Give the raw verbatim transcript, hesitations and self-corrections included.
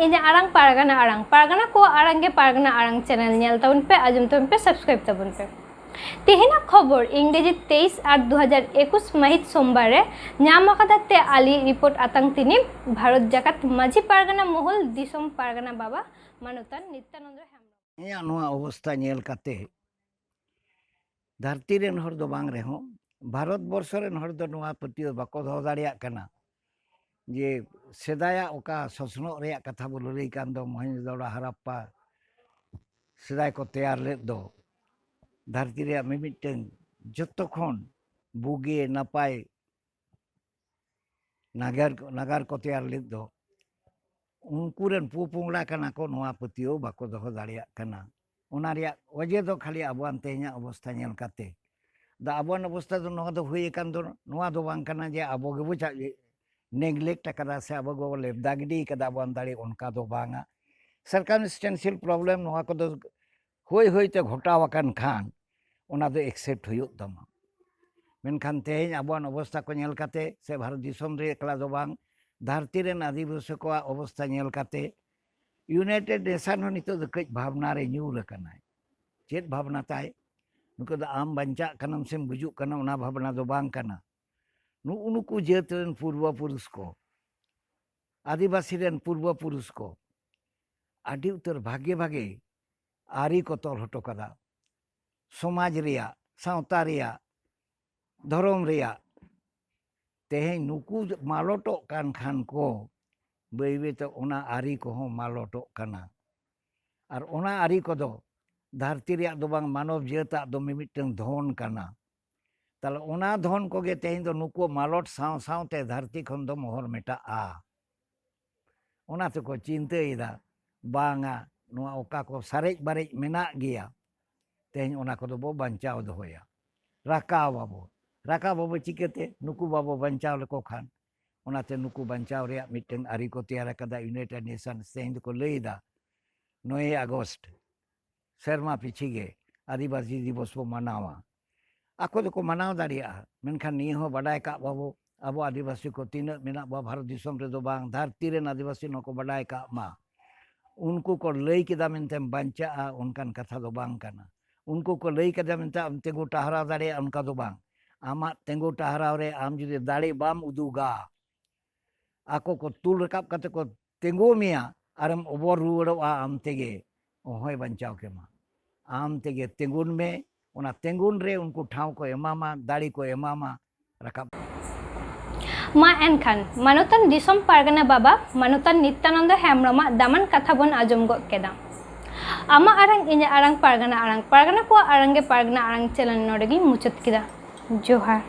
ᱤᱧᱟᱹᱜ ᱟᱲᱟᱝ ᱯᱟᱨᱜᱟᱱᱟ ᱟᱲᱟᱝ, ᱯᱟᱨᱜᱟᱱᱟ ᱠᱚᱣᱟᱜ ᱟᱲᱟᱝ ᱜᱮ ᱯᱟᱨᱜᱟᱱᱟ ᱟᱲᱟᱝ ᱪᱮᱱᱮᱞ ᱧᱮᱞ ᱛᱟᱵᱚᱱ ᱯᱮ, ᱟᱸᱡᱚᱢ ᱛᱟᱵᱚᱱ ᱯᱮ, ᱥᱟᱵᱥᱠᱨᱟᱭᱤᱵ ᱛᱟᱵᱚᱱ ᱯᱮ᱾ ᱛᱮᱦᱮᱧᱟᱜ ᱠᱷᱚᱵᱚᱨ, ᱤᱝᱨᱮᱡᱤ ᱛᱮᱭᱤᱥ ᱟᱴ ᱫᱩ ᱦᱟᱡᱟᱨ ᱮᱠᱩᱥ ᱢᱟᱹᱦᱤᱛ ᱥᱳᱢᱵᱟᱨ ᱨᱮ ᱧᱟᱢ ᱟᱠᱟᱫᱟ ᱛᱮ ᱟᱞᱤ ᱨᱤᱯᱳᱨᱴ ᱟᱛᱟᱝ ᱛᱤᱱᱤ ᱵᱷᱟᱨᱚᱛ ᱡᱟᱠᱟᱛ ᱢᱟᱹᱡᱷᱤ ᱯᱟᱨᱜᱟᱱᱟ ᱢᱚᱦᱚᱞ ᱫᱤᱥᱚᱢ ᱯᱟᱨᱜᱟᱱᱟ ᱵᱟᱵᱟ ᱢᱟᱱᱚᱛᱟᱱ ᱱᱤᱛᱭᱟᱱᱚᱱᱫᱚ ᱦᱮᱢᱵᱨᱚᱢ᱾ ᱤᱧᱟᱹᱜ ᱱᱚᱣᱟ ᱚᱵᱚᱥᱛᱷᱟ ᱧᱮᱞ ᱠᱟᱛᱮ ᱫᱷᱟᱹᱨᱛᱤ ᱨᱮᱱ ᱦᱚᱲ ᱫᱚ ᱵᱟᱝ ᱨᱮᱦᱚᱸ, ᱵᱷᱟᱨᱚᱛ ᱵᱚᱨᱥᱚ ᱨᱮᱱ ᱦᱚᱲ ᱫᱚ ᱱᱚᱣᱟ ᱯᱟᱹᱛᱭᱟᱹᱣ ᱵᱟᱠᱚ ᱫᱚᱦᱚ ᱫᱟᱲᱮᱭᱟᱜ ᱠᱟᱱᱟ ᱡᱮ ᱥᱮᱫᱟᱭᱟᱜ ᱚᱠᱟ ᱥᱚᱥᱱᱚᱜ ᱨᱮᱭᱟᱜ ᱠᱟᱛᱷᱟ ᱵᱚ ᱞᱟᱹᱞᱟᱹᱭ ᱠᱟᱱ ᱫᱚ, ᱢᱚᱦᱮᱱᱡᱳᱫᱟᱲᱳ ᱦᱟᱨᱟᱯᱯᱟ ᱥᱮᱫᱟᱭ ᱠᱚ ᱛᱮᱭᱟᱨ ᱞᱮᱫ ᱫᱚ, ᱫᱷᱟᱹᱨᱛᱤ ᱨᱮᱭᱟᱜ ᱢᱤᱢᱤᱫᱴᱟᱝ ᱡᱚᱛᱚ ᱠᱷᱚᱱ ᱵᱩᱜᱤ ᱱᱟᱯᱟᱭ ᱱᱟᱜᱟᱨ ᱱᱟᱜᱟᱨ ᱠᱚ ᱛᱮᱭᱟᱨ ᱞᱮᱫ ᱫᱚ, ᱩᱱᱠᱩ ᱨᱮᱱ ᱯᱚᱯᱚᱝᱲᱟ ᱠᱟᱱᱟ ᱠᱚ, ᱱᱚᱣᱟ ᱯᱟᱹᱛᱭᱟᱹᱣ ᱵᱟᱠᱚ ᱫᱚᱦᱚ ᱫᱟᱲᱮᱭᱟᱜ ᱠᱟᱱᱟ᱾ ᱚᱱᱟ ᱨᱮᱭᱟᱜ ᱚᱡᱮ ᱫᱚ ᱠᱷᱟᱹᱞᱤ ᱟᱵᱚᱣᱟᱜ ᱛᱮᱦᱮᱧᱟᱜ ᱚᱵᱚᱥᱛᱷᱟ ᱧᱮᱞ ᱠᱟᱛᱮ᱾ ᱫᱟ ᱟᱵᱚᱣᱟᱜ ᱚᱵᱚᱥᱛᱷᱟ ᱫᱚ ᱱᱚᱣᱟ ᱫᱚ ᱦᱩᱭ ᱟᱠᱟᱱ ᱫᱚ, ᱱᱚᱣᱟ ᱫᱚ ᱵᱟᱝ ᱠᱟᱱᱟ ᱡᱮ ᱟᱵᱚ ᱜᱮᱵᱚ ᱪᱟ- neglect ᱟᱠᱟᱫᱟ ᱥᱮ ᱟᱵᱚ ᱜᱮᱵᱚ ᱞᱮᱵᱫᱟ ᱜᱤᱰᱤ ᱟᱠᱟᱫᱟ ᱟᱵᱚᱣᱟᱜ ᱫᱟᱲᱮ, ᱚᱱᱠᱟ ᱫᱚ ᱵᱟᱝᱟ᱾ circumstantial problem ᱱᱚᱣᱟ ᱠᱚᱫᱚ ᱦᱩᱭ ᱦᱩᱭ ᱛᱮ ᱜᱷᱚᱴᱟᱣ ᱟᱠᱟᱱ ᱠᱷᱟᱱ ᱚᱱᱟ ᱫᱚ accept ᱦᱩᱭᱩᱜ ᱛᱟᱢᱟ᱾ ᱢᱮᱱᱠᱷᱟᱱ ᱛᱮᱦᱮᱧ ᱟᱵᱚᱣᱟᱜ ᱚᱵᱚᱥᱛᱷᱟ ᱠᱚ ᱧᱮᱞ ᱠᱟᱛᱮ ᱥᱮ ᱵᱷᱟᱨᱚᱛ ᱫᱤᱥᱚᱢ ᱨᱮ ᱮᱠᱞᱟ ᱫᱚ ᱵᱟᱝ, ᱫᱷᱟᱹᱨᱛᱤ ᱨᱮᱱ ᱟᱹᱫᱤᱵᱟᱹᱥᱤ ᱠᱚᱣᱟᱜ ᱚᱵᱚᱥᱛᱷᱟ ᱧᱮᱞ ᱠᱟᱛᱮ United Nation ᱦᱚᱸ ᱱᱤᱛᱚᱜ ᱫᱚ ᱠᱟᱹᱡ ᱵᱷᱟᱵᱽᱱᱟ ᱨᱮ ᱧᱩᱨ ᱟᱠᱟᱱᱟᱭ᱾ ᱪᱮᱫ ᱵᱷᱟᱵᱽᱱᱟ ᱛᱟᱭ? ᱱᱩᱠᱩ ᱫᱚ ᱟᱢ ᱵᱟᱧᱪᱟᱜ ᱠᱟᱱᱟᱢ ᱥᱮᱢ ᱜᱩᱡᱩᱜ ᱠᱟᱱᱟ, ᱚᱱᱟ ᱵᱷᱟᱵᱽᱱᱟ ᱫᱚ ᱵᱟᱝ ᱠᱟᱱᱟ᱾ ᱱᱩᱜᱼᱩ ᱱᱩᱠᱩ ᱡᱟᱹᱛ ᱨᱮᱱ ᱯᱩᱨᱵᱚ ᱯᱩᱨᱩᱥ ᱠᱚ, ᱟᱹᱫᱤᱵᱟᱹᱥᱤ ᱨᱮᱱ ᱯᱩᱨᱵᱚ ᱯᱩᱨᱩᱥ ᱠᱚ ᱟᱹᱰᱤ ᱩᱛᱟᱹᱨ ᱵᱷᱟᱜᱮ ᱵᱷᱟᱜᱮ ᱟᱹᱨᱤ ᱠᱚ ᱛᱚᱞ ᱦᱚᱴᱚ ᱠᱟᱫᱟ, ᱥᱚᱢᱟᱡᱽ ᱨᱮᱭᱟᱜ, ᱥᱟᱶᱛᱟ ᱨᱮᱭᱟᱜ, ᱫᱷᱚᱨᱚᱢ ᱨᱮᱭᱟᱜ᱾ ᱛᱮᱦᱮᱧ ᱱᱩᱠᱩ ᱢᱟᱞᱚᱴᱚᱜ ᱠᱟᱱ ᱠᱷᱟᱱ ᱠᱚ, ᱵᱟᱹᱭ ᱵᱟᱹᱭᱛᱮ ᱚᱱᱟ ᱟᱹᱨᱤ ᱠᱚᱦᱚᱸ ᱢᱟᱞᱚᱴᱚᱜ ᱠᱟᱱᱟ᱾ ᱟᱨ ᱚᱱᱟ ᱟᱹᱨᱤ ᱠᱚᱫᱚ ᱫᱷᱟᱹᱨᱛᱤ ᱨᱮᱭᱟᱜ ᱫᱚ ᱵᱟᱝ, ᱢᱟᱱᱚᱵ ᱡᱟᱹᱛᱟᱜ ᱫᱚ ᱢᱤᱢᱤᱫᱴᱟᱝ ᱫᱷᱚᱱ ᱠᱟᱱᱟ᱾ ᱛᱟᱦᱞᱮ ᱚᱱᱟ ᱫᱷᱚᱱ ᱠᱚᱜᱮ ᱛᱮᱦᱮᱧ ᱫᱚ ᱱᱩᱠᱩ ᱢᱟᱞᱚᱴ ᱥᱟᱶ ᱥᱟᱶᱛᱮ ᱫᱷᱟᱹᱨᱛᱤ ᱠᱷᱚᱱ ᱫᱚ ᱢᱚᱦᱚᱨ ᱢᱮᱴᱟᱜᱼᱟ᱾ ᱚᱱᱟ ᱛᱮᱠᱚ ᱪᱤᱱᱛᱟᱹᱭᱮᱫᱟ, ᱵᱟᱝᱟ, ᱱᱚᱣᱟ ᱚᱠᱟ ᱠᱚ ᱥᱟᱨᱮᱡ ᱵᱟᱨᱮᱡ ᱢᱮᱱᱟᱜ ᱜᱮᱭᱟ, ᱛᱮᱦᱮᱧ ᱚᱱᱟ ᱠᱚᱫᱚ ᱵᱚ ᱵᱟᱧᱪᱟᱣ ᱫᱚᱦᱚᱭᱟ, ᱨᱟᱠᱟᱵ ᱟᱵᱚ᱾ ᱨᱟᱠᱟᱵ ᱟᱵᱚ ᱪᱤᱠᱟᱹᱛᱮ? ᱱᱩᱠᱩ ᱵᱟᱵᱚ ᱵᱟᱧᱪᱟᱣ ᱞᱮᱠᱚ ᱠᱷᱟᱱ᱾ ᱚᱱᱟᱛᱮ ᱱᱩᱠᱩ ᱵᱟᱧᱪᱟᱣ ᱨᱮᱭᱟᱜ ᱢᱤᱫᱴᱟᱝ ᱟᱹᱨᱤ ᱠᱚ ᱛᱮᱭᱟᱨ ᱟᱠᱟᱫᱟ᱾ United Nations ᱛᱮᱦᱮᱧ ᱫᱚᱠᱚ ᱞᱟᱹᱭ ᱮᱫᱟ, ᱱᱚᱭᱮᱭ ᱟᱜᱚᱥᱴ ᱥᱮᱨᱢᱟ ᱯᱤᱪᱷᱤ ᱜᱮ ᱟᱹᱫᱤᱵᱟᱹᱥᱤ ᱫᱤᱵᱚᱥ ᱵᱚ ᱢᱟᱱᱟᱣᱟ᱾ ᱟᱠᱚ ᱫᱚᱠᱚ ᱢᱟᱱᱟᱣ ᱫᱟᱲᱮᱭᱟᱜᱼᱟ, ᱢᱮᱱᱠᱷᱟᱱ ᱱᱤᱭᱟᱹ ᱦᱚᱸ ᱵᱟᱰᱟᱭ ᱠᱟᱜ ᱵᱟᱵᱚ, ᱟᱵᱚ ᱟᱹᱫᱤᱵᱟᱹᱥᱤ ᱠᱚ ᱛᱤᱱᱟᱹᱜ ᱢᱮᱱᱟᱜ ᱵᱚᱣᱟ ᱵᱷᱟᱨᱚᱛ ᱫᱤᱥᱚᱢ ᱨᱮᱫᱚ ᱵᱟᱝ, ᱫᱷᱟᱹᱨᱛᱤ ᱨᱮᱱ ᱟᱹᱫᱤᱵᱟᱹᱥᱤ ᱱᱚᱣᱟ ᱠᱚ ᱵᱟᱰᱟᱭ ᱠᱟᱜ ᱢᱟ᱾ ᱩᱱᱠᱩ ᱠᱚ ᱞᱟᱹᱭ ᱠᱮᱫᱟ ᱢᱮᱱᱛᱮᱢ ᱵᱟᱧᱪᱟᱜᱼᱟ, ᱚᱱᱠᱟᱱ ᱠᱟᱛᱷᱟ ᱫᱚ ᱵᱟᱝ ᱠᱟᱱᱟ᱾ ᱩᱱᱠᱩ ᱠᱚ ᱞᱟᱹᱭ ᱠᱮᱫᱟ ᱢᱮᱱᱛᱮ ᱟᱢ ᱛᱤᱸᱜᱩ ᱴᱟᱦᱨᱟᱣ ᱫᱟᱲᱮᱭᱟᱜᱼᱟ, ᱚᱱᱠᱟ ᱫᱚ ᱵᱟᱝ᱾ ᱟᱢᱟᱜ ᱛᱤᱸᱜᱩ ᱴᱟᱦᱨᱟᱣ ᱨᱮ ᱟᱢ ᱡᱩᱫᱤ ᱫᱟᱲᱮ ᱵᱟᱢ ᱩᱫᱩᱜᱟ, ᱟᱠᱚ ᱠᱚ ᱛᱩᱞ ᱨᱟᱠᱟᱵ ᱠᱟᱛᱮ ᱠᱚ ᱛᱤᱸᱜᱩ ᱢᱮᱭᱟ ᱟᱨᱮᱢ ᱚᱵᱚᱨ ᱨᱩᱣᱟᱹᱲᱚᱜᱼᱟ ᱟᱢ ᱛᱮᱜᱮ, ᱚᱦᱚᱭ ᱵᱟᱧᱪᱟᱣ ᱠᱮᱢᱟ᱾ ᱟᱢ ᱛᱮᱜᱮ ᱛᱤᱸᱜᱩᱱ ᱢᱮ, ᱚᱱᱟ ᱛᱤᱸᱜᱩᱱ ᱨᱮ ᱩᱱᱠᱩ ᱴᱷᱟᱶ ᱠᱚ ᱮᱢᱟᱢᱟ, ᱫᱟᱲᱮ ᱠᱚ ᱮᱢᱟᱢᱟ, ᱨᱟᱠᱟᱵ᱾ ᱢᱟ ᱮᱱᱠᱷᱟᱱ, ᱢᱟᱱᱚᱛᱟᱱ ᱫᱤᱥᱚᱢ ᱯᱟᱨᱜᱟᱱᱟ ᱵᱟᱵᱟ, ᱢᱟᱱᱚᱛᱟᱱ ᱱᱤᱛᱭᱟᱱᱚᱱᱫᱚ ᱦᱮᱢᱵᱽᱨᱚᱢᱟᱜ ᱫᱟᱢᱟᱱ ᱠᱟᱛᱷᱟ ᱵᱚᱱ ᱟᱸᱡᱚᱢ ᱜᱚᱫ ᱠᱮᱫᱟ᱾ ᱟᱢᱟᱜ ᱟᱲᱟᱝ, ᱤᱧᱟᱹᱜ ᱟᱲᱟᱝ, ᱯᱟᱨᱜᱟᱱᱟ ᱟᱲᱟᱝ, ᱯᱟᱨᱜᱟᱱᱟ ᱠᱚᱣᱟᱜ ᱟᱲᱟᱝ ᱜᱮ ᱯᱟᱨᱜᱟᱱᱟ ᱟᱲᱟᱝ ᱪᱮᱱᱮᱞ ᱱᱚᱰᱮ ᱜᱤᱧ ᱢᱩᱪᱟᱹᱫ ᱠᱮᱫᱟ᱾ ᱡᱚᱦᱟᱨ᱾